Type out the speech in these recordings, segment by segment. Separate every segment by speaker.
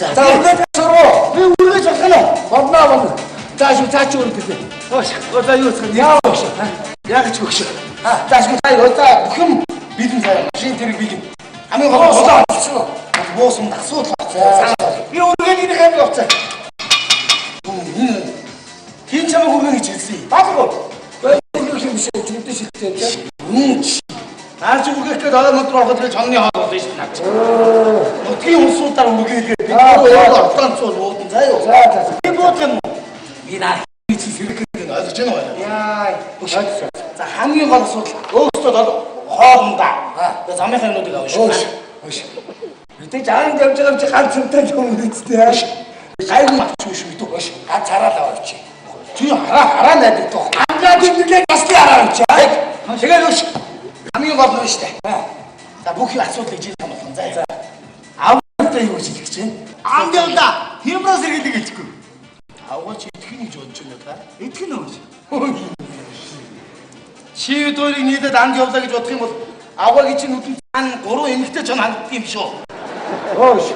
Speaker 1: За үргэлж суруу. Би үргэлж болох нь. Болно болно. За шүү цаа чи үргэлж.
Speaker 2: Оош. За юу цах
Speaker 1: Яа өгш.
Speaker 2: Яг ч өгш.
Speaker 1: За шүү цаа за бүх юм бэлэн цаа. Машин тэрэг бэлэн. Хамгийн гол нь олчихно. Буусан асуудал байна.
Speaker 2: Би үргэлж энэ хэмиг авцаа.
Speaker 1: Хин чамайг үргэлж гэж хэлсэн юм.
Speaker 2: Баалгүй.
Speaker 3: Үргэлж юм шиг чимдэн шилтэй тийм.
Speaker 1: Үнэн. Наа чи үргэлж гээд 2 өдөр ороход л чонны хоол болно шүү дээ. Нутгийн улсуудаар үргэлжлээд би өөрөө орлоонцоо буудан заа юу.
Speaker 3: За за.
Speaker 2: Би буух юм уу?
Speaker 1: Би наа чи сэрэх гэдэг нь ойлгож байна уу?
Speaker 2: Яа.
Speaker 1: За хамгийн гол асуудал өөрсдөө бол хоолндаа. Тэгээ замынхаа юмнуудыг авна шүү.
Speaker 3: Өөш. Мэдээж аанд явж байгаа юм чи ганц юмтай л юм үстэй.
Speaker 1: Гайгүй авчих шүү мэдүү.
Speaker 3: Өөш. Ганц хараа л аваач.
Speaker 1: Чи хараа хараа найдаг тоо.
Speaker 3: Ангаа дэмжлээ гаслын хараа авч.
Speaker 1: Тэгээд өөш. Хамгийн гол нь шүү дээ. За бүх асуудлыг жил хамгаалсан. За. За. Авгатай юу гэж хэлэх гэж байна?
Speaker 2: Анд явлаа. Хямраас сэргэлэг хэлчихгүй.
Speaker 1: Авгаа чи идэх нь гэж бодож байна та.
Speaker 2: Идэх нь өөш.
Speaker 1: Чи хоёрыг нийлээд анд явлаа гэж бодох юм бол аваагийн чинь нүдэнд цаана гурван эмэгтэй чон ханддаг юм шүү.
Speaker 3: Өөш.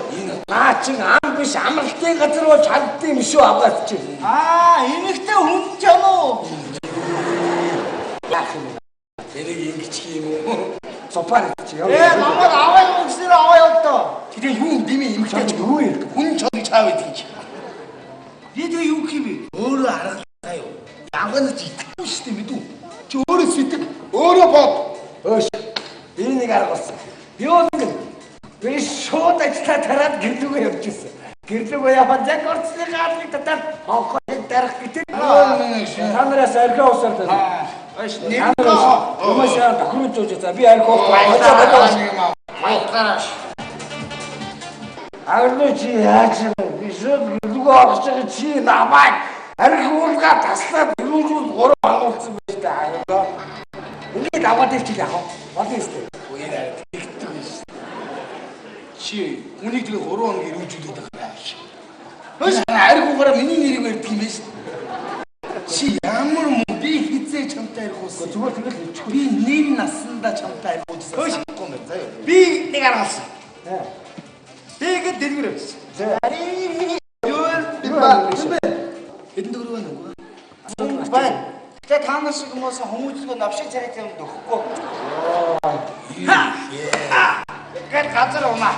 Speaker 3: Наа чин ам биш амралтын газар болж ханддаг юм шүү авгаад чи.
Speaker 2: Аа, эмэгтэй хүн ч юм уу?
Speaker 3: Яах юм бэ? Тэрийг ингэчих юм уу? Супар чи яа.
Speaker 2: Ээ, намайг аваа юу гэсээр аваа явдаа.
Speaker 1: Тэгээ юу дими эмэгтэй ч
Speaker 3: юу юм?
Speaker 1: Хүн чон гэж чаав идэг чи.
Speaker 2: Би тэгээ юу гэх юм бэ?
Speaker 1: Өөрөө аргалаа юу. Авгаанаас идэхгүй шүү дээ мэдүү. Чи өөрөө сэтгэ, өөрөө бод.
Speaker 3: Өөш. Би нэг арга болсон. Би бол ингэ би шууд ажиллаа тараад гэрлүүгээ явж ирсэн. Гэрлүүгээ яваад яг орцны гаалгыг татаад хонхыг дарах гэдэг. Та нараас архи усаар тань.
Speaker 2: Өөш,
Speaker 3: Хүмүүс яа тохиромж ууж за би архи уух.
Speaker 2: Баярлалаа.
Speaker 3: Агнуу чи яаж юм бэ? Би шууд гэрлүүгээ орох чинь чи намайг архи уулгаа таслаад дөрвөн гурав хангуулсан байж та агнуу. Ингээд аваад ирчих яах вэ? Болно юм шүү.
Speaker 1: Үгүй тэгдэг юм шүү. Чи хүнийг тэгээ 3 хоног ирүүлжүүлээд байгаа юм шиг. Хөөс арх угаараа миний нэрийг барьдаг юм байна шүү. Чи ямар мөн би хизээ чамтай арх уусан.
Speaker 3: Зүгээр тэгэл хэлчихгүй.
Speaker 1: Би нэр насандаа чамтай арх уужсан санахгүй юм байна заяа.
Speaker 2: Би нэг арга олсон. Би ингээд дэлгүүр авчихсан.
Speaker 3: За.
Speaker 2: Юу
Speaker 1: Би ба. Хэдэн төгрөг байна уу?
Speaker 2: Мөнгө байна. Гэтэ та нар шиг хүмүүс хүмүүжлэгөө новшиг царайтай юмд өгөхгүй. Ингээд газар унаа.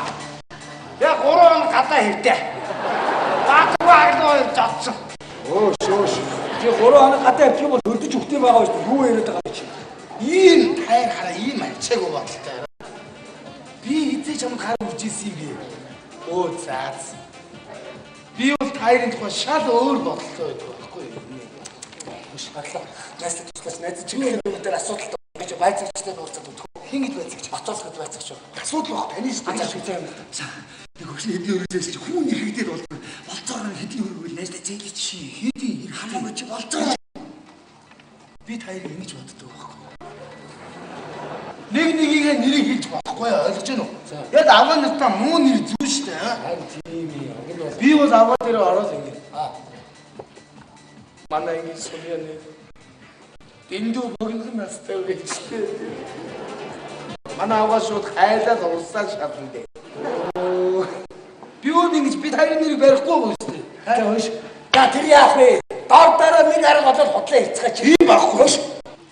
Speaker 2: Яг 3 хоног гадаа хэвтэ. Баатгүй аглуу хоёр жодсон.
Speaker 3: Өөш өөш. Чи 3 хоног гадаа явчих юм бол хөрдөж өгдөг байгаа шүү дээ. Юу яриад байгаа юм чи?
Speaker 1: Ийм тайр хараа ийм ачаагүй бодолтой. Би хизээ чамд хар үржижсэн юм бэ? Өө заа. Би бол тайрын тухай шал өөр бодолтой байдаг байхгүй юу?
Speaker 3: Хөш гатлаа. Найз туслаач найз чи юм дээр асуудал гэж байцаагчтай нууцаад өгөх.
Speaker 1: Хин гэж байцаагч?
Speaker 3: Батуулах гэж байцаагч.
Speaker 1: Асуудал байх таны шүү дээ.
Speaker 3: За шүү заа юм.
Speaker 1: Нэг хөшин хэдийн өргөжөөс чи хүн хэрэгдээд болдог. Болцоогоор хэдийн өргөвөл найздаа зээлээ чи хэдийн хэрэг хамаагүй чи болцоо. Би таярыг ингэж боддог байхгүй. Нэг нэгийгээ нэрийг хэлж болохгүй ойлгож байна уу? Яг аваа нартаа муу нэр зүүн шүү дээ.
Speaker 3: Харин тийм юм. Ингэ бол
Speaker 1: Би бол аваа дээр ороод ингэ. Манай ингэ сумья нэ. Дэндүү богино настай гэж дээ. Манай аваа шууд хайлаад урсаа шална дээ. Би өөр ингэж би тарын нэрийг барихгүй байгаа юм шүү дээ.
Speaker 3: За хөөш. За тэр яах вэ? Дор дараа нэг арга болоод худлаа хийцгээч.
Speaker 1: Тийм байхгүй.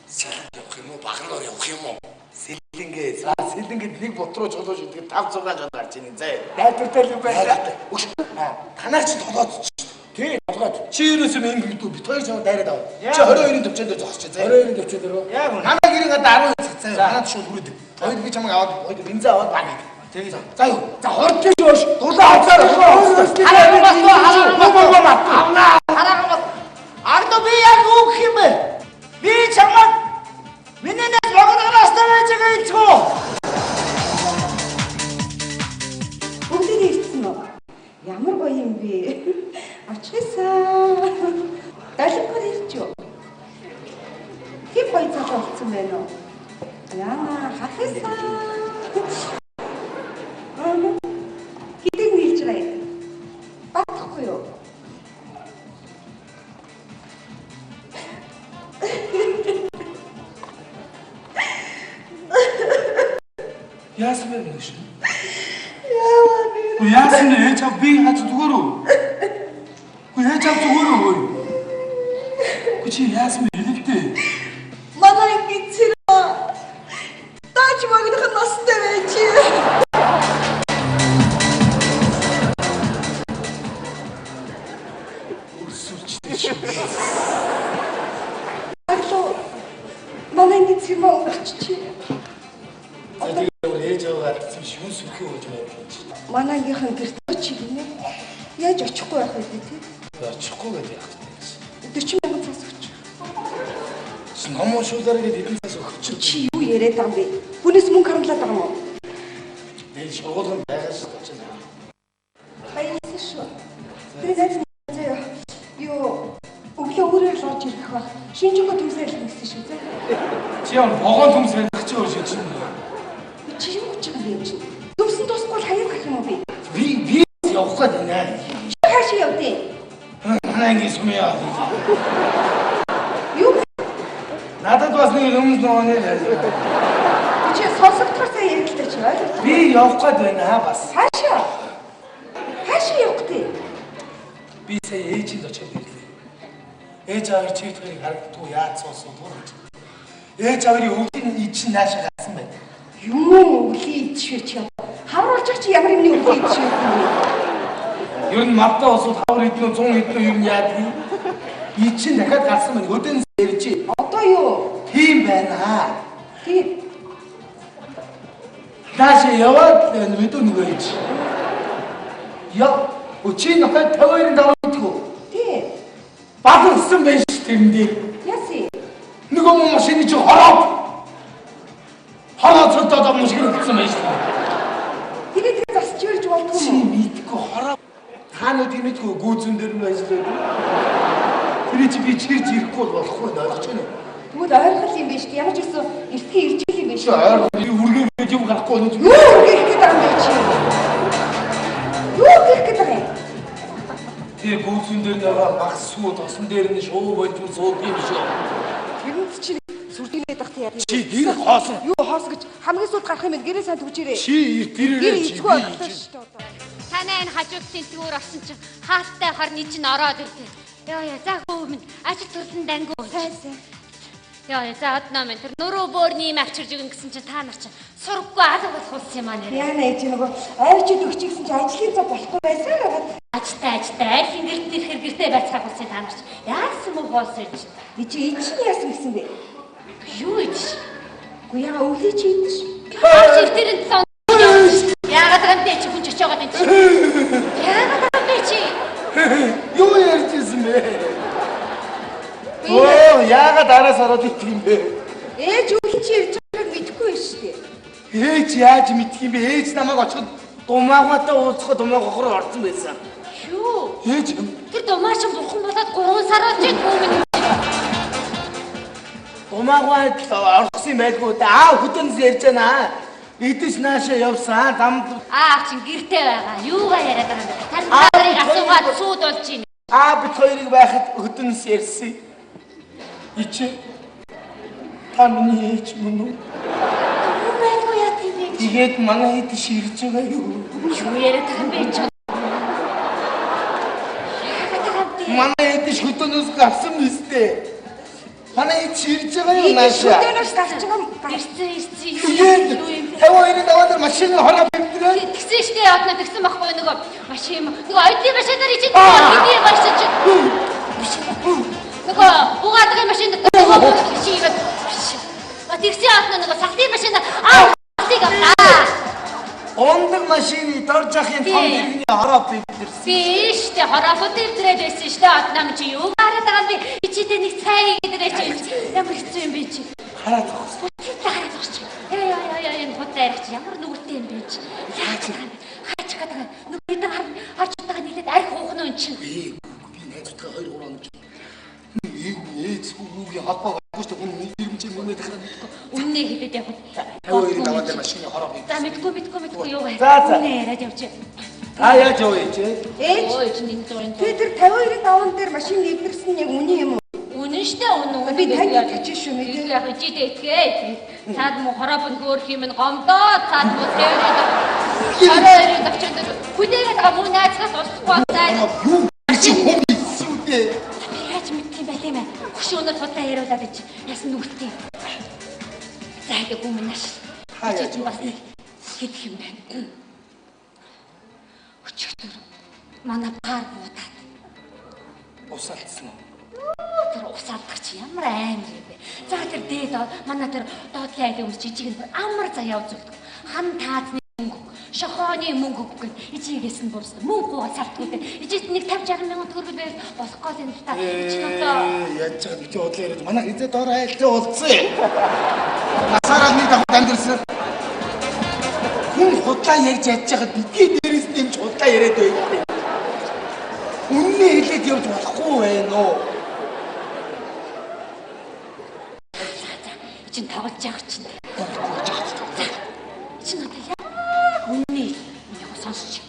Speaker 3: Сэлэнг явах юм уу? Багнаар явах юм уу?
Speaker 1: Сэлэнгээ. За сэлэнгэд нэг бут руу чулуу шидэхэд 5 6 жол гарч ийн заа.
Speaker 3: Найдвартай л юм байна.
Speaker 1: Өгш. Танаар чи толгойд ч.
Speaker 3: Тий, толгойд.
Speaker 1: Чи ерөөсөө ингэ мэдүү бит хоёр чам дайраад ав. Чи 22-ын төвчөнд дээр зогсож заа.
Speaker 3: 22-ын төвчөнд дээр үү?
Speaker 2: Яг үнэ.
Speaker 1: Манай гэрийн гадаа 12 цаг заа. Манад шууд хүрээд. Хоёр би чамайг аваад хоёр бензин аваад баг.
Speaker 2: Тэгээ.
Speaker 1: За юу?
Speaker 3: За хорж шөөш. Дулаа хацаар.
Speaker 2: Хараахан бас хараахан бас. Авнаа. Хараахан бас. Ардо би яг юу гэх юм бэ? Би чамайг миний найз богино настай байж байгаа хэлцгүү.
Speaker 4: Бүгдээ ирсэн үү? Ямар гоё юм бэ? Очихсан. Далимгор ирч юу? Тийм гоё залуу болсон байна уу? Яна хахисан. Хэдэг нийлж байгаа юм. Батхгүй юу?
Speaker 1: Яасан бэ мөн шин?
Speaker 4: Яа нэр.
Speaker 1: Яасан бэ? Ээж аав би хаач зүгээр үү? Үгүй ээж аав зүгээр үү? Үгүй чи яасан бэ? Хэлэлтэй.
Speaker 4: Манай ангийн цэрэ даач богинох настай байж.
Speaker 1: Өрсөлчтэй шүү.
Speaker 4: Аглуу манай ангийн цэрмэ өнгөрччихье.
Speaker 1: За тэгээд ээж аавгаа алдсан шүн сүрхий ууж байдаг чи.
Speaker 4: Манай ангийнхан гэрт очив гинэ. Яаж очихгүй байх вэ тий?
Speaker 1: Очихгүй гэж яах вэ?
Speaker 4: 40 мянган цаас өгч.
Speaker 1: Чи ном уншуулаарай гэж хэдэн цаас өгч.
Speaker 4: Чи юу яриад байгаа юм бэ? Хүнээс мөнгө харамлаад байгаа юм уу?
Speaker 1: Энэ шургуулган байгаа шүү дээ.
Speaker 4: Баярлалаа шүү. Тэр найз заяа. Юу өглөө өөрөөр л орж ирэх байх. Шинжэнгөө төмс арилгах гэсэн шүү зэ.
Speaker 1: Чи ямар вогоон төмс арилгах чи өөр шиг чинь.
Speaker 4: Чи юу гэж байгаа юм чи? Төмсөн тусахгүй л хаяа гарах юм уу би?
Speaker 1: Би явах гээд байна.
Speaker 4: Чи хаашаа явдیں۔
Speaker 1: Манай ангийн сүм яа.
Speaker 4: Юу?
Speaker 1: Надад бас нэг юм нөгөө нэр.
Speaker 4: Чи сонсогдохоор сайн ярилтай чи ойлгож.
Speaker 1: Би явах гээд байна бас.
Speaker 4: Хаашаа? Хаашаа явах гэдэг?
Speaker 1: Би сая ээжинд очиод ирлээ. Ээж аавын чи хоёрыг харагддгүй яаж суусан дурж. Ээж аавын өвлийн ид чинь наашаа гарсан байна.
Speaker 4: Юу өвлийн ид швэ чи? Хавруулж чи ямар юмны өвлийн ид швэ юм бэ?
Speaker 1: Ер нь мартаа усууд хавар иднэ үү, 100 иднэ үү ер нь яадаг юм? Ид чинь дахиад гарсан байна. Хөдөөнс ярьж.
Speaker 4: Одоо юу?
Speaker 1: Тийм байна.
Speaker 4: Тийм.
Speaker 1: Наашаа яваад л мэдүү нөгөө ээж. Яа, өчийн нөхөд 52-ын даваа идэх үү?
Speaker 4: Тийм.
Speaker 1: Баларсан байж тэрэн дээр.
Speaker 4: Яасан?
Speaker 1: Нөгөө мөн машины чинь хороод. Хороод цогтоод машин өгсөн байж тээ.
Speaker 4: Тэгээд тэр засч ирж болдгоо
Speaker 1: Чи
Speaker 4: юм уу?
Speaker 1: мэдгүй хороо. Та нүд мэдгүй гүйцэн дээр нь ажиллаад. Тэр чи би чирж ирэхгүй бол болохгүй ойлгож байна уу?
Speaker 4: Тэгвэл ойрхол юм биш үү? Ямар ч гэсэн эртхэн ирж юм биш
Speaker 1: Чи
Speaker 4: үү?
Speaker 1: ойрхон би үргээгээд юм гарахгүй нүд.
Speaker 4: Юу гэх гээд байгаа юм бэ чи? Юу гэх гээд байгаа юм?
Speaker 1: Тэр гүйцэн дээр нэг багс сүү тосон дээр нь шуу болж сууд юм шүү.
Speaker 4: Тэрэнд чи сүрдүүлээд байх тийм.
Speaker 1: Чи гэр хоосон.
Speaker 4: Юу хоос гэж хамгийн сүүлд гарах юм гэрээ сайн түгжээрэй.
Speaker 1: Чи
Speaker 4: Гэр
Speaker 1: тэрээрээ чи
Speaker 4: эцгүй ойлголоо шүү дээ одоо.
Speaker 5: Танай энэ хажууд тэнтгүүр орсон чинь хаалттай харны чинь ороод ирлээ. Яа яа за хөө минь ажил төрлөн дангуу.
Speaker 4: Сайн сайн.
Speaker 5: Яа яа за одноо минь тэр нөрөө бөөрний юм авчирж өгнө гэсэн чинь та нар чинь сурггүй алга болох болсон юм аа нэр.
Speaker 4: Яна ээж нөгөө ойрчид өгчихсэн чи ажлын зав болохгүй байсан хагаад
Speaker 5: Ажтай ажтай аль хин гэрт ирэхэр гэртээ байцгаах болсон та нар чинь яасан мөн хоосон чинь.
Speaker 4: чи ич чинь яасан гэсэн бэ?
Speaker 5: Юу ич?
Speaker 4: Үгүй яга өвлий чи идэж.
Speaker 5: Хаач иртэрэн толон. Яагаад байгаа юм бэ чи хүн ч очиод байгаа юм чи. Яагаад байгаа юм бэ чи?
Speaker 1: Юу ярьж ирсэн бэ? Оо, яагаад араас ороод идэх юм бэ?
Speaker 4: Ээж өвлий чи ирж байгааг мэдэхгүй байж шүү дээ.
Speaker 1: Ээж яаж мэдх юм бэ? Ээж намайг очиход думаагаатай уулзахад думаа гохор орсон байсан.
Speaker 5: Юу?
Speaker 1: Ээж
Speaker 5: Тэр думаа чинь бурхан болоод 3 сар болж байна хүү минь.
Speaker 1: думаагаа орсон юм байлгүй дээ. Аа хөдөнс ярьж байна. Идэж наашаа явсан. Замд
Speaker 5: Аа чин гэрте байгаа. Юугаа яриад байгаа юм бэ? Харин та нарыг асуугаад сууд болж байна.
Speaker 1: Аа бит хоёрыг байхад хөдөнс ярьсан. Ичээ. Та миний ээж мөн үү?
Speaker 5: Юу байлгүй яа тийм бэ?
Speaker 1: Тэгээд манай идэж ирж байгаа юу?
Speaker 5: Юу яриад байгаа юм бэ чи? Яагаад байгаа юм бэ?
Speaker 1: Манай идэж хөдөөнөөс гарсан биз дээ. Манай идэж ирж байгаа юу
Speaker 4: Ээж
Speaker 1: наашаа?
Speaker 4: хөдөөнөөс гарч байгаа юм.
Speaker 5: Ирсэн ирсэн юу
Speaker 1: Тэгээд
Speaker 5: юу юм бэ?
Speaker 1: 52-ын даваа дээр машины хороо бивдрээ.
Speaker 5: Тэгсэн штэ одно тэгсэн байхгүй нөгөө машин нөгөө оюутны машинаар ичээд хэдий гарсан чи нөгөө бугаадгийн машин дотор нөгөө машин ирээд тэгсэн одно нөгөө салтын машин аа салтыг авлаа.
Speaker 1: Ундаг машины дор жахын том тэрэгний хороо бивдэрсэн.
Speaker 5: Биш штэ хорофот дэвтрээд байсан штэ одно чи юу гараад байгаа юм бэ? Ичидээ нэг цай хийгээд чи ямар хэцүү юм бэ чи?
Speaker 1: Хараад байгаа.
Speaker 5: Буцаад хараад байгаа чи. Яа яа яа яа энэ худлаа ярих чи ямар нүгэртэй юм бэ чи? Яач байгаа юм бэ? Хаач гэдэг юм. Нүгэртэй харж байгаа нийлээд арх уух нь өн чинь.
Speaker 1: Би найзуудтай 2 3 хоног ээж хүүгийн холбоо байхгүй шүү дээ. Хүн нэрмжээ мөнөө дахиад мэдгүй.
Speaker 5: Үннээ хэлээд явах.
Speaker 1: 52-ын даваа дээр машины хороо бивдэрсэн.
Speaker 5: За мэдгүй юу вэ?
Speaker 1: За, за.
Speaker 5: Үннээ яриад явчих.
Speaker 1: Та яаж яваа ээж?
Speaker 4: Ээж
Speaker 5: Ой чи энэ зургийн
Speaker 4: би тэр 52-ын даван дээр машин нэвтэрсэн нь яг үнэн юм уу?
Speaker 5: Үнэн штэ үнэн.
Speaker 4: Би танд итгэж шүү мэдээ.
Speaker 5: Яг ичидээ итгээ. Цаад муу хороо бон хөөх юм нь гомдоо цаад муу 52 22 давчаад хүнээ яваад чи яасан нүгэлтэй. За яг өмнө нааш. Чи чинь бас нэг хэлэх юм байна. Өчигдөр манай пар буудаад
Speaker 1: усаалтсан уу?
Speaker 5: Тэр усаалдаг чи ямар амар юм бэ? За тэр дээд манай тэр доотлын айлын хүмүүс жижиг нь амар заяа үзүүлдэг. Хан таазны мөнгө, шохооны мөнгө гэх ижигээс нь бүрс мөнгө гоо салтгүй дээ. Ижигт нэг 50 60 мянган төгрөг байвал болох гол юм л та. Чи одоо
Speaker 1: яаж чад би бодлоо яриад манай хизээ доор айлтай уулзсан. Насаараа нэг давхад амьдэрсэн. Хүн худлаа ярьж ядж байхад битгий дээрээс нэмж худлаа яриад байдаг. Үннээ хэлээд явж болохгүй байна уу?
Speaker 5: За чин тоглож явах чинь. Чин одоо яг үннээ яг сонсч.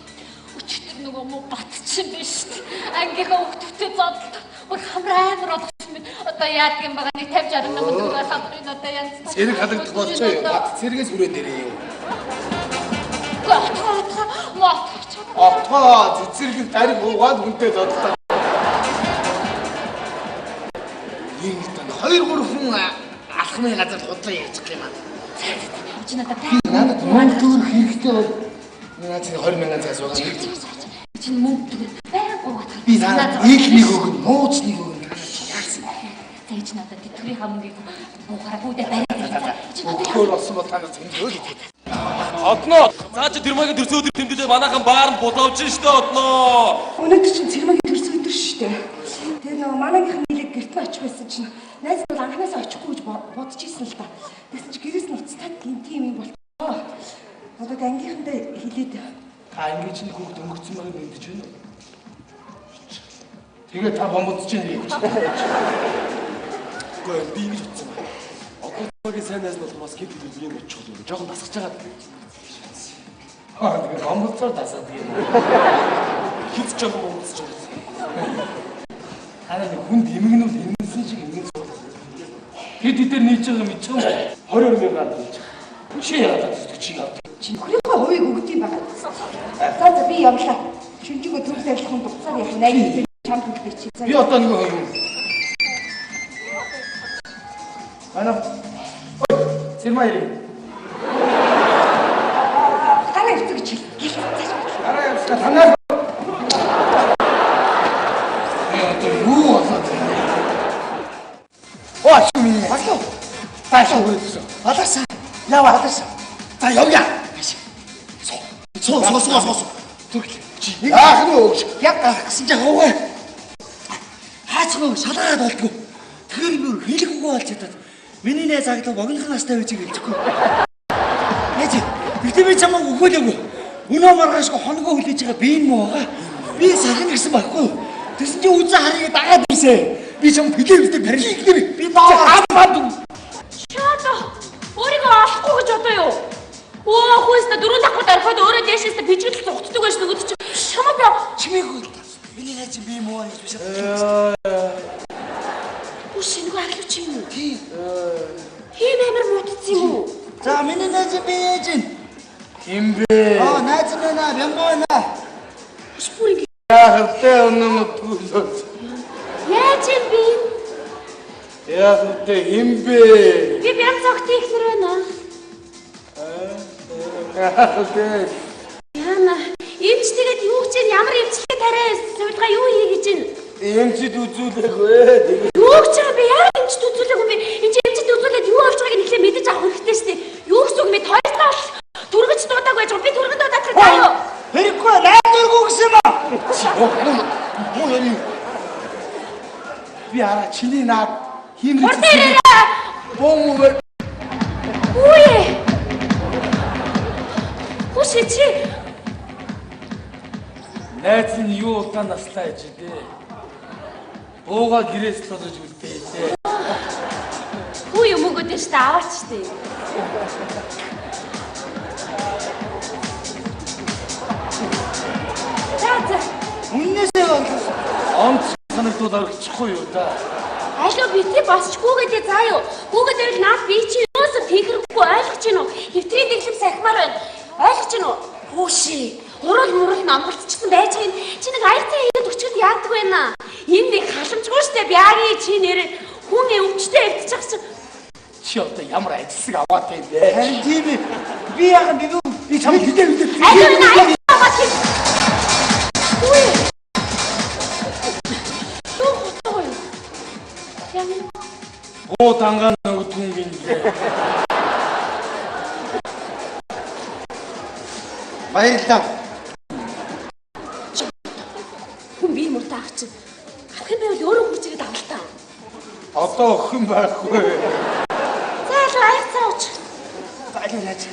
Speaker 5: Өчигдөр нөгөө муу батчин биш. Ангийнхаа хүүхдүүдтэй зодтолт. Бүр хамар амар болгосон мэт. Одоо яадаг юм байгаа нэг 50 60 мянган төгрөг салбарын одоо янз.
Speaker 1: Цэрэг халагдах болчихоо юу? Бат цэргээс хүрээд ирээ юу?
Speaker 5: Отгоо отгоо муу
Speaker 1: отгоо цэцэрлэг дариг уугаад хүнтэй зодлоо. Нэг тань 2 3 хүн алхмын газар худлаа ярьчих юм аа.
Speaker 5: Чи надад
Speaker 1: надад мөнгө төгрөх хэрэгтэй бол наа чи 20 мянган цаас байгаа.
Speaker 5: Чи мөнгө төгрөх байнга гоогаад.
Speaker 1: Би надад ил нэг өгнө, нууц нэг өгнө.
Speaker 5: Яасан. За чи надад тэтгэврийн мөнгийг буухаараа бүгдээ бариад.
Speaker 1: Чи надад болсон бол та нар зөндөөл.
Speaker 6: Одноо. За чи тэрмагийн төрсөн өдөр тэмдэглээ манайхан баарнд булаавч штэ одноо.
Speaker 4: Өнөөдөр чинь цэрмагийн төрсөн өдөр штэ. Тэгээ нөгөө манайгийнх нийлээд гэрт нь очих байсан чинь найз нь бол анханасаа очихгүй гэж бодож исэн л та. Тэгсэн чи гэрээс нь уцтаад гин тийм юм болтоо. Одоо ангийнхандаа хэлээд
Speaker 1: та ангийн чинь хүүхд өнгөрцөн байгааг мэдэж байна уу? Тэгээ та бомбодж чинь гэж.
Speaker 6: Үгүй би ингэж утсан байна. Одногийн сайн найз нь болох бас гэр бүлийн юм очих юм. Жохон дасгаж байгаа.
Speaker 1: Аа тэгээ бомбоцоор дасаад юм.
Speaker 6: Хит жохон бомбоцож байгаа.
Speaker 1: Танаа нэг хүнд эмгэнүүл эмгэнсэн шиг эмгэн суудаг. Тэд тэд дээр нийж байгаа мэдчих юм. 22 мянган хийж байгаа. Чи яагаад зүтг чи явд.
Speaker 4: Чи нөхрийнхөө хувийг өгд юм байна. За за би явлаа. Шүнжэнгөө төгс ажиллах хүн дуцаар явах 80 чамд үлдээ чи.
Speaker 1: Би одоо нэг юм. Ана. Ой, цэрмаа ирээ.
Speaker 4: Гараа явцгаа гэж хэл. Гэл цааш.
Speaker 1: Гараа явцгаа танаа. Одоо юу болоод байна? Оо чи миний.
Speaker 2: Болов.
Speaker 1: Таашаа хүрээдсэн.
Speaker 2: Болоосаа.
Speaker 1: Ява.
Speaker 2: Болоосаа.
Speaker 1: За явъя.
Speaker 2: Суу суу суу суу суу.
Speaker 1: Түрхэл. Яах нь өгч.
Speaker 2: Яг гарах гэсэн чинь хуугаа. Хаацгаа шалгаад болдгоо. Тэгэхээр би хэлэхгүй болж чадаад миний найз агдлаа богинохон настай байж хэлчихгүй. Яаж? Гэтэ би чамайг өгөөлөөгүй. Өнөө маргаашгүй хоногоо хүлээж байгаа би энэ муу байгаа. Би сахина гэсэн байхгүй. Тэгсэн чинь үзэн харъя дагаад ирсэн. Би чам пилээ бэлдээ барилыг нэр. Би доо
Speaker 1: хамаад.
Speaker 5: Шаада. Өөрийгөө олохгүй гэж одоо юу? Өө хүүстэ дөрөв давхар дарахад өөрөө дээшээсээ пижигдэл зугтдаг байж нөгөөд чи чамаа би
Speaker 2: чимээгүй л та. Миний найз чинь би муу гэж би шатдаг.
Speaker 5: Үш нөгөө ахлууч юм уу?
Speaker 2: Тийм.
Speaker 5: Тийм амар муудсан юм уу?
Speaker 2: За миний найз би яаж юм?
Speaker 1: Хин бэ?
Speaker 2: Аа найз нь байна, бямга байна.
Speaker 5: Үш бүр ингэ
Speaker 1: Яах вэ өнөө мөтгүүлөө.
Speaker 5: Яаж юм бэ?
Speaker 1: Яах вэ хин бэ?
Speaker 5: Би бям цогт ихнэр байна.
Speaker 1: Яах вэ?
Speaker 5: Яна, эмч тэгээд юу гэж ямар эмчилгээ тариа судалгаа юу хий гэж юм?
Speaker 1: Эмчид үзүүлээгүй.
Speaker 5: Юу гэж байгаа бэ? Яа эмчид үзүүлээгүй бэ? Энд эмчид үзүүлээд юу болж байгааг нь эхлээ мэдэж авах хэрэгтэй шүү дээ. Юу гэсэн үг бэ? Хоёртоо түргэж дуудааг байж байгаа. Би түргэн дуудаах хэрэгтэй юу?
Speaker 2: Хэрэггүй, найдваргүй гэсэн юм аа.
Speaker 1: Муу яри. Би араа чиний наад хиймэр.
Speaker 5: Хурдан ирээрэй.
Speaker 1: Бон үгээр.
Speaker 5: Үгүй. Хүш чи
Speaker 1: Найз нь юу удаан наслаа гэж дээ. Бууга гэрээс л олж үлдээ.
Speaker 5: Хүү юм өгөөд нь штэ аваач штэ. За за.
Speaker 2: Үннээсээ болов.
Speaker 1: Онц санагдвал орчихгүй юу да.
Speaker 5: Алуу бити босчгүйгээ заа юу. Гүүгээд байвал наад би чи юусоо тэнгэрхгүй ойлгож гин үү? Хэвтрийн дэглэм сахимаар байна. Ойлгож гин үү? Хүүши. Хурал мурал номголцчихсан байж гин. Чи нэг аяцаа хийгээд өчгөд яадаг вэ наа? Энэ нэг халамжгүй штэ бяари чи нэр Хүн өвчтэй эвдчих чинь.
Speaker 1: Чи одоо ямар ажилсаг аваад байв бэ?
Speaker 2: Харин тийм ээ. Би яагаад би би чамд хилээ хилээ.
Speaker 5: Аль энэ аяг аваад хий. Үгүй. Юу хуцаа юу? Яа.
Speaker 1: Буу дангаа нөгдгүн гинлээ.
Speaker 2: Баярлалаа.
Speaker 5: Хүн би мөртөө авах чинь. Авах юм байвал өөрөө хурж ирээд авал та.
Speaker 1: Одоо охин байхгүй.
Speaker 5: За л аяг цаа ууч.
Speaker 2: За аль найз.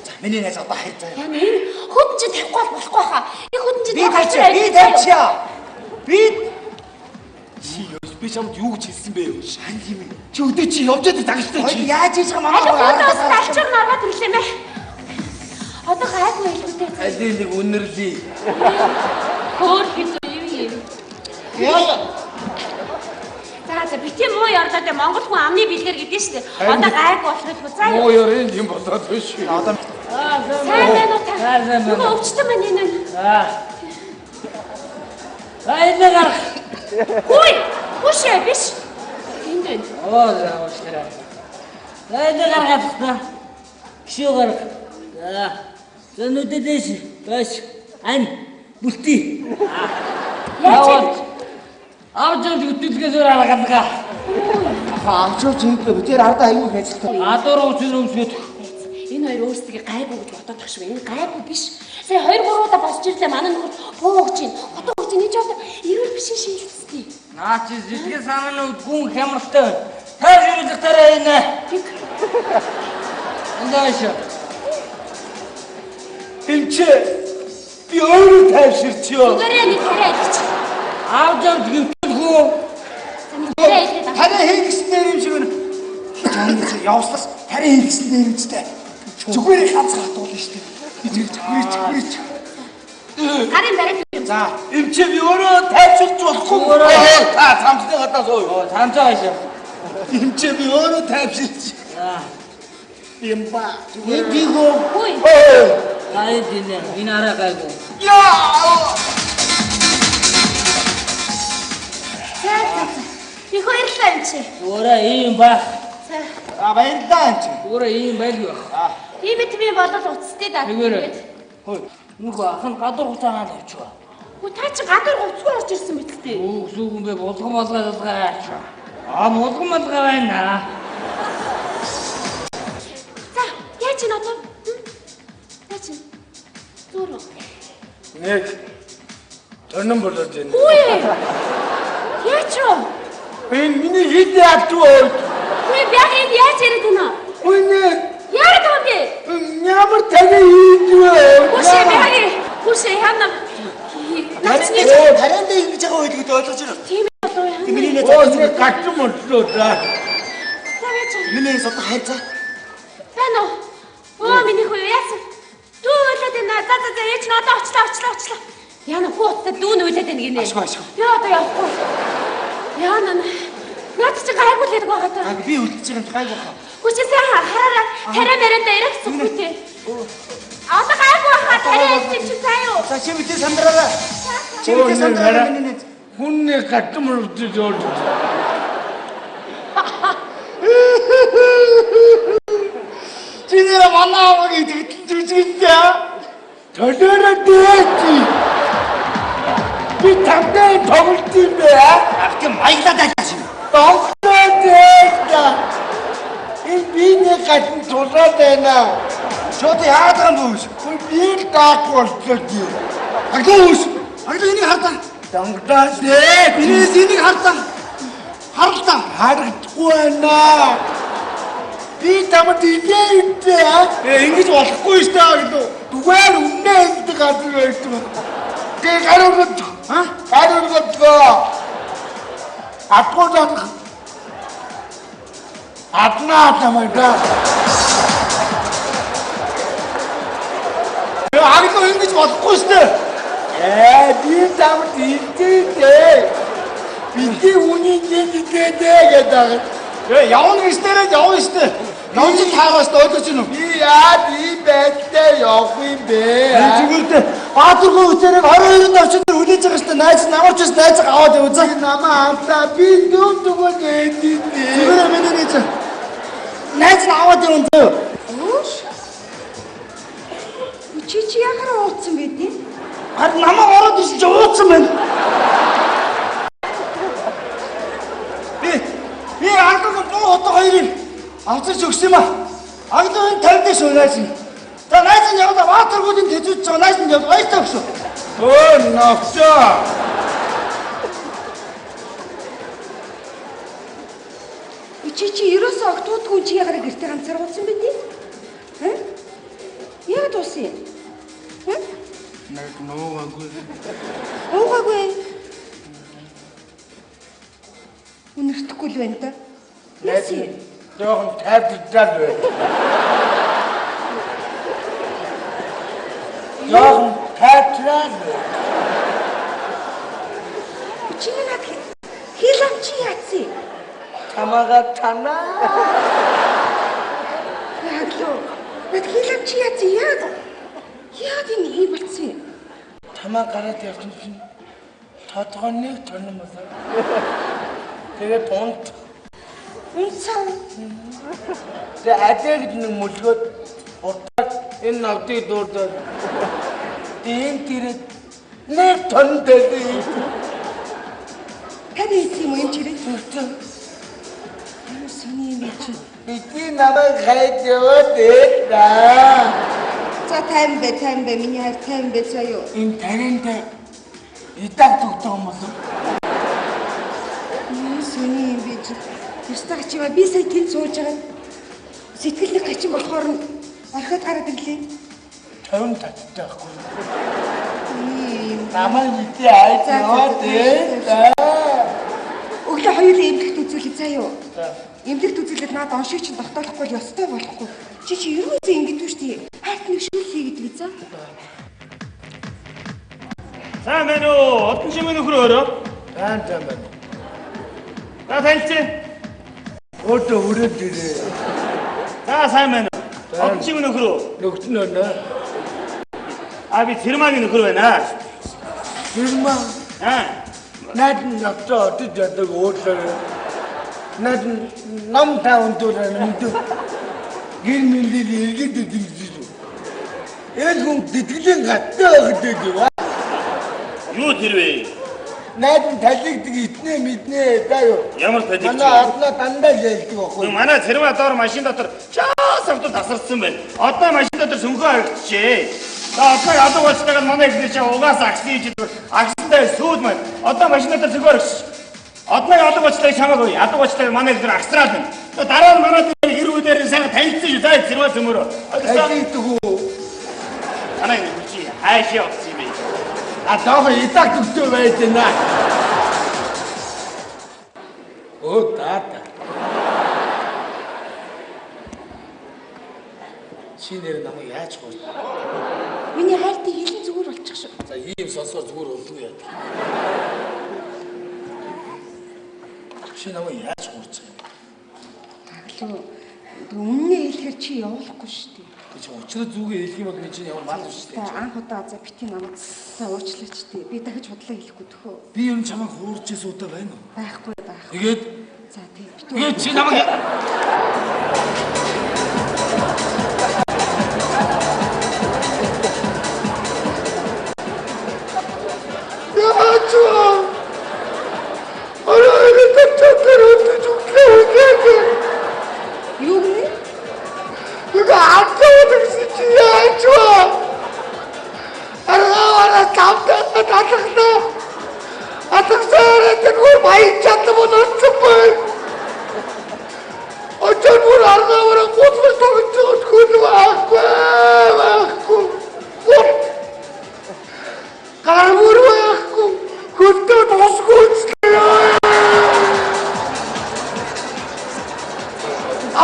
Speaker 2: За миний найз одоо хайр заяа.
Speaker 5: Яа энэ хөдөн чинь тавихгүй бол болохгүй хаа. Энэ хөдөн чинь
Speaker 2: Би тавьчих. Би тавьчих. Би
Speaker 1: Чи ёс би чамд юу гэж хэлсэн бэ?
Speaker 2: Хан тийм ээ.
Speaker 1: Чи өдөө чи явж байдаг дагштай чи.
Speaker 2: Яаж хийж байгаа манай
Speaker 5: араас алчуур нараад ирлээ мэ. Одоо гайгүй хэлбэтэй.
Speaker 1: Алийг нэг үнэрлэе.
Speaker 5: Хөөр хэлүү юм юм.
Speaker 1: Яа.
Speaker 5: За за бити муу ёрлоо дээ Монгол хүн амны бэлгээр гэдэг шүү дээ. Одоо гайгүй болох хэлбэ. За
Speaker 1: муу ёрын юм болоод биш.
Speaker 2: Одоо
Speaker 5: сайн байна уу та? Нөгөө өвчтөн маань энэ.
Speaker 7: Аа. Баярлалаа гарах.
Speaker 5: Хүй! Хүшээ биш. Энд байна.
Speaker 7: Оо за уучлаарай. Баярлалаа гаргаад та. Гişүү гарах. За. За нүдэдээс баш ан бүлтий.
Speaker 5: Яаж
Speaker 7: авч явж хөтөлгөөс өөр арга.
Speaker 2: Авч явж хийгээ би тэр ардаа аягүй их ажилтай.
Speaker 7: Адуур үсэн өмсгöd.
Speaker 5: Энэ хоёр өөрсдөө гайгүй гэж бодоод тах шиг. Энэ гайгүй биш. Сая 2 3 удаа босч ирлээ манай нөхөр буу гэж байна. Хотоо гэж энэ ч одоо эрүүл биш шилжүүлсэн.
Speaker 7: Наа чи сэтгэл санааны гүн хямралтай байна. Тайвшруулах тарай энэ.
Speaker 5: Тэг.
Speaker 7: Эндээш.
Speaker 1: Эмчээ би өөрөө тайвширчөө.
Speaker 5: Зүгээрээ нэг тариа илчих.
Speaker 7: Авч явж гівтэлгүй.
Speaker 5: За нэг тариа илгээд.
Speaker 2: Тариа хийгсэн дээр юм шиг байна. Жааныц явслаас тариа хийгсэн дээр юмчтай. Зүгээр ганц хатуулна шүү дээ. Би зүгээр зүгээр.
Speaker 5: Гарын бариад.
Speaker 2: За,
Speaker 1: эмчээ би өөрөө тайвширч болохгүй. Та самсны гадаа суу.
Speaker 7: Самсаа хаашаа.
Speaker 1: Эмчээ би өөрөө тайвширч.
Speaker 7: За.
Speaker 1: Юм ба.
Speaker 7: Зүгээр дийгөө.
Speaker 5: Хүй.
Speaker 7: Гай динэ. Энэ арай гайгүй.
Speaker 1: Яа.
Speaker 5: За за. Их баярлалаа эмчээ.
Speaker 7: Зүгээр ийм байх.
Speaker 5: За.
Speaker 2: А баярлалаа эмчээ.
Speaker 7: Зүгээр ийм байлгүй байх.
Speaker 5: Ийм эт би болол уцтай даа.
Speaker 7: Тэгвэр. Хөөе. Нүгөө ах нь гадуур хуцаагаа л авчив.
Speaker 5: Хөө та чи гадуур хувцгүй орж ирсэн мэт л дээ.
Speaker 7: Үгүй сүүгэн бэ булган болгоо ялгаа авчив. Аа булган болгоо байна.
Speaker 5: За, яаж ин одоо? Яаж ин? Зур.
Speaker 1: Нэг тонон болоод байна.
Speaker 5: Үгүй. Яаж юу?
Speaker 1: Энэ миний хэд авчив өө?
Speaker 5: Үгүй яг энэ яаж яриад байна?
Speaker 1: Үнэ.
Speaker 5: Яриад байгаа юм бэ?
Speaker 1: Ямар таны хийж вэ?
Speaker 5: Хүшээ яг хүшээ яна.
Speaker 2: Наачны тарианд ингэж байгаа үед гэдэг ойлгож байна.
Speaker 5: Тийм болов яа.
Speaker 2: Миний нэ
Speaker 1: Оо нэг гацсан боллоо да.
Speaker 5: За яаж?
Speaker 2: Миний одоо хайр за.
Speaker 5: Байна уу? Оо миний хүү яасан? Дүү уйлаад байна. За за за ээж нь одоо очлаа очлаа очлаа. Яна хүү утаа дүү нь уйлаад байна гинэ.
Speaker 2: Ашгүй ашгүй.
Speaker 5: Би одоо явахгүй. Яна наад чи гайгүй л гэдэг байгаа та.
Speaker 2: Би үлдэж байгаа юм гайгүй хаа.
Speaker 5: Хүчээ сайн хараараа тариа мариандаа ирэх зүгтэй. Одоо гайгүй хаа тариа хэлсэн чи заа юу?
Speaker 2: За чи мэдээ сандраарай. Чи мэдээ сандраарай миний найз.
Speaker 1: Хүн нэг гацсан болоод жоо. Чи нэр манай аваг итгэл жүжигчээ. Төлөөрөө дээч. Би тамтай тоглолт юм бэ?
Speaker 2: Ах тийм маяглаад байлаа шин.
Speaker 1: Тоглоод дээч. Энэ би нэг гацсан тулаад байна.
Speaker 2: Шууд яагаад байгаа юм бэ?
Speaker 1: Би л даах болчихлоо тий.
Speaker 2: Аглаа үүс. Аглаа энийг хардаа.
Speaker 1: Дангадаа дээ.
Speaker 2: Бинээс энийг хардаа. Харлаа.
Speaker 1: Харагдахгүй байна. Би тамд идээ.
Speaker 2: Э ингэж болохгүй шүү дээ аглаа.
Speaker 1: Зүгээр үнэ гэдэг газар байдаг. Гэ гар өргөд.
Speaker 2: А?
Speaker 1: Гар өргөдгөө. Атгуулах. Атнаа тамайда.
Speaker 2: Э аглаа ингэж болохгүй шүү дээ.
Speaker 1: Э би тамд идээ. Бидний үнийг идээ гэдэг.
Speaker 2: Э явна гэж дээрээ явна шүү дээ. Явж таараас ойлгож байна уу?
Speaker 1: Би яа ийм байдлаар явах юм бэ?
Speaker 2: Зүгээр дээ. Баатаргүй үсэрэг 22-нд очиж хүлээж хүлээж байгаа шүү дээ. Найз нь ямар ч байсан найзаа аваад яв. За
Speaker 1: намаа алдаа би дүн дүгөө ээдээ.
Speaker 2: Зүгээр миний найз. Найз нь аваад явна зөө.
Speaker 4: Өөш. Чи чи яхаар ууцсан бэ тий?
Speaker 2: Харин намаа ороод ирсэн чи ууцсан байна. Би аглын буу одоо хоёрыг авчирч өгсөн юм аа. Аглын энэ 50 дэш найз нь. За найз нь яваад Баатаргуудын тэзүүж байгаа найз нь яваад баяртай өгсөн.
Speaker 1: Өө навчаа.
Speaker 4: Чи чи ерөөсөө огтудгүй чи яхаар гэртээ ганцаар уулсан бэ тий? Хэ? Яг дуусан юм. Хэ?
Speaker 1: Нэг нуугаагүй.
Speaker 4: Уугаагүй. Үнэртэхгүй л байна да.
Speaker 1: Найз нь жоохон тайвширчаад байна. Жоохон тайвшираад байна.
Speaker 4: Чи над хэл ам чи яатсан?
Speaker 1: Чамаага танаа.
Speaker 4: Яаглаа. Над хэл ам чи яатсан? Яад? Яад энэ ийм болцсон юм?
Speaker 1: Чамаа гараад явсан чинь тодгоо нэг тонн болоо. Тэгээд унт.
Speaker 4: Унтсан.
Speaker 1: Тэгээ адаа гэж нэг мөлгөөд уртаад энэ навдыг дуудаад ийм тэрэг нэг тонн дэлээ.
Speaker 4: Таны ийц юм уу юм чирээ? Ямар сони юм бэ чи?
Speaker 1: Бидний намайг хайж яваад ээ.
Speaker 4: За тайван бэ, тайван бэ, миний хайр тайван бэ заа юу?
Speaker 1: Энэ тариантай идаг тогтоох юм болов?
Speaker 4: Ямар сони юм бэ чи? Ёстой чи ба би сая тэнд сууж байгаа сэтгэл нэг хачин болохоор нь орхиод гараад ирлээ.
Speaker 1: 50 таттай байхгүй.
Speaker 4: Ийм
Speaker 1: Намайг бити хайж яваад ээ.
Speaker 4: Өглөө хоёулаа эмнэлэгт үзүүлээ заа юу?
Speaker 1: За.
Speaker 4: Эмнэлэгт үзүүлээд наад оншиг чинь тогтоолохгүй л ёстой болохгүй. Чи чи ерөөсөө ингэдэггүй шүү дээ. Хайрт нэг шүүл хийгээд заа.
Speaker 8: Сайн байна уу? Одон шимээ нөхөр өөрөө.
Speaker 1: Сайн сайн байна.
Speaker 8: За танилцъя.
Speaker 1: Өөдөө өрөөд ирээ.
Speaker 8: За сайн байна уу? Одон шимээ нөхөр үү?
Speaker 1: Нөхцөн өнөө.
Speaker 8: А би Цэрмагийн нөхөр байна.
Speaker 1: Цэрмаа.
Speaker 8: Аа.
Speaker 1: Наад нь навцаа одож ядаг уудлаа. Наад ном таун дураа мэдүү. Гэр мэндийг эргээд идэв. Эл хүн тэтгэлийн гаттай байх гэдэг юм.
Speaker 8: Юу тэр вэ?
Speaker 1: Наад нь талигдаг итнэ мэднэ даа юу.
Speaker 8: Ямар талигч?
Speaker 1: Манай одноо дандаа л ялдаг байхгүй.
Speaker 8: Манай Цэрмаа доор машин дотор чаас автор тасарсан байна. Одоо машин дотор сөнхөө харагдчихэ. За одоо алга болчихдаг манай эхнэр чи угаасаа агсан хийж агсандаа сүйд маань. Одоо машин дотор сөнхөө харагдчих. Одоо алга болчихдаг чамаагүй. Алга болчихдаг манай эхнэр агсраад байна. Дараа нь манай дээр гэр бүлээр сайхан танилцсан шүү. За Цэрмаа цөмөрөө.
Speaker 1: Талигдаг үү?
Speaker 8: Манай нөхөр чи хайшаа явсан юм бэ?
Speaker 1: А тоо идаг төгтөө байж байна. Оо тата. Чи нэр намайг яаж гооч?
Speaker 4: Миний хайртай хилэн зүгээр болчих шүү.
Speaker 1: За ийм сонсоор зүгээр болдгоо яа. Чи намайг яаж гооч юм?
Speaker 4: Таглуу. Үннээ хэлэхээр чи явуулахгүй шүү дээ.
Speaker 1: Чи учраа зүгээ хэлэх юм бол би чинь ямар мал биш үү?
Speaker 4: За анх удаа за бити намайг за уучлаач тий. Би дахиж худлаа хэлэхгүй төхөө.
Speaker 1: Би ер нь чамайг хуурж исэн удаа байна уу?
Speaker 4: Байхгүй байхгүй.
Speaker 1: Тэгээд
Speaker 4: за тий.
Speaker 1: Тэгээд чи намайг Яаж вэ? Арай татtar өдөж өглөө өглөө.
Speaker 4: Юу гинэ?
Speaker 1: Нэг ардаа гэсэн чи яаж вэ? Аргаа тавтаа татахлаа. Атгсаар тэнгур баян чадсан бол орсон бай. Очор бүр аргаа гутлал тогтож хөл байхгүй байхгүй. Гар бүр байхгүй. Хөлтөө тусгүй үзлээ.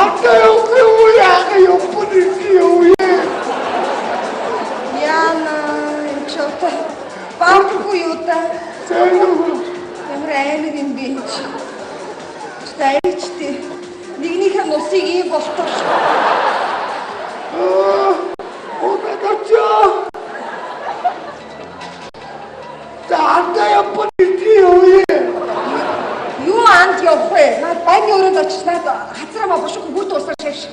Speaker 1: Ардаа юу яах юм бэ юу яа.
Speaker 4: Яна энэ ч одоо баахгүй юу да? Ямар аймаг юм бэ чи? Чи аймагчтэй. Нэгнийхээ нусыг ийм болтол.
Speaker 1: Аа, удаа. За андаа явбал идэе явъя.
Speaker 4: Юу анд явах вэ? Наад банны өрөөнд очиж наад хацраа бушиг хүрд уусаар шавш.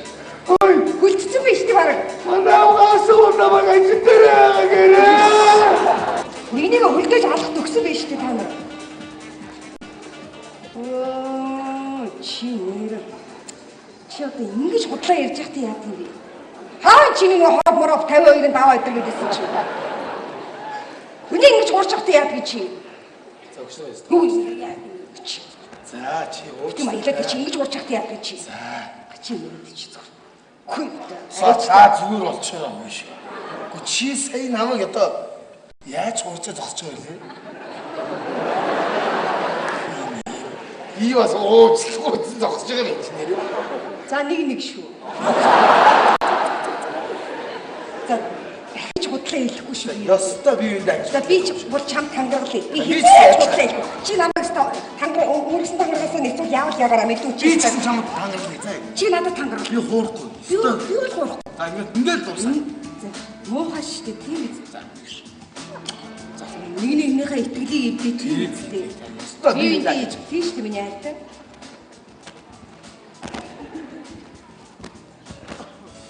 Speaker 1: Ой,
Speaker 4: Хүлцсэн биш үү бараг.
Speaker 1: манай угаас намайг ажил дээр байгаа гэрээ.
Speaker 4: Нэг хөлдөж алах төгсөн биш үү та нар? Оо, чи нэр. Чи одоо ингэж худлаа ярьж байхдаа яад юм бэ? Хаа чи нэг хоб моров 52-ын даваа өдр гэдээсэн чи. Хүний ингэж хуурч байхдаа яад гэж чи?
Speaker 1: За өгсөн юм.
Speaker 4: Юу яа чи?
Speaker 1: За чи
Speaker 4: Тийм аялаад чи ингэж хуурч байхдаа яад гэж чи? За. Чи нэр чи зүгээр. Хүй.
Speaker 1: За зүгээр болчихоо юм шиг. Гэхдээ чи сая намайг одоо яаж хуурчаа зогсож байгаа юм бэ? Би бас уучлахгүй зогсож байгаа юм чи нэр.
Speaker 4: За нэг нэг шүү. За дахиж худлаа хэлэхгүй шүү.
Speaker 1: Ёстой би юунд ажил.
Speaker 4: За би ч бүр чам тангаргалаа. Би
Speaker 1: Би ч
Speaker 4: хизээж худлаа хэлэхгүй. Чи намайг өстө тангараг өөрсөн тангарагаас нэцүүл яавал ягаараа мэдүү
Speaker 1: Би
Speaker 4: чи.
Speaker 1: ч гэсэн чамд тангаргалаа заа.
Speaker 4: Чи надад тангараг.
Speaker 1: Би хуурахгүй.
Speaker 4: Би би бол хуурахгүй.
Speaker 1: За ингээд ингээд дуусаа.
Speaker 4: За муухай шүү дээ тийм биз. За нэг нэгнийхээ итгэлийг эвдээ тийм биз дээ.
Speaker 1: Ёстой
Speaker 4: Би
Speaker 1: би юунд
Speaker 4: үндэ
Speaker 1: ажил.
Speaker 4: тийм шүү дээ миний хайртай.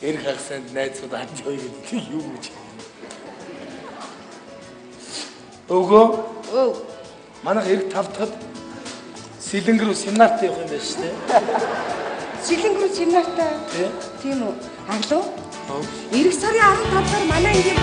Speaker 1: Эр хагсанд найзууд анд явъя гэдэг юу гэж. Өгөө
Speaker 4: Өө
Speaker 1: манайх эрг тавтахад Сэлэнг рүү семинарт явах юм байна шүү дээ.
Speaker 4: Сэлэнг рүү семинартай.
Speaker 1: Тий.
Speaker 4: Тийм үү? Аглуу. Ирэх сарын 15-аар манай ангийн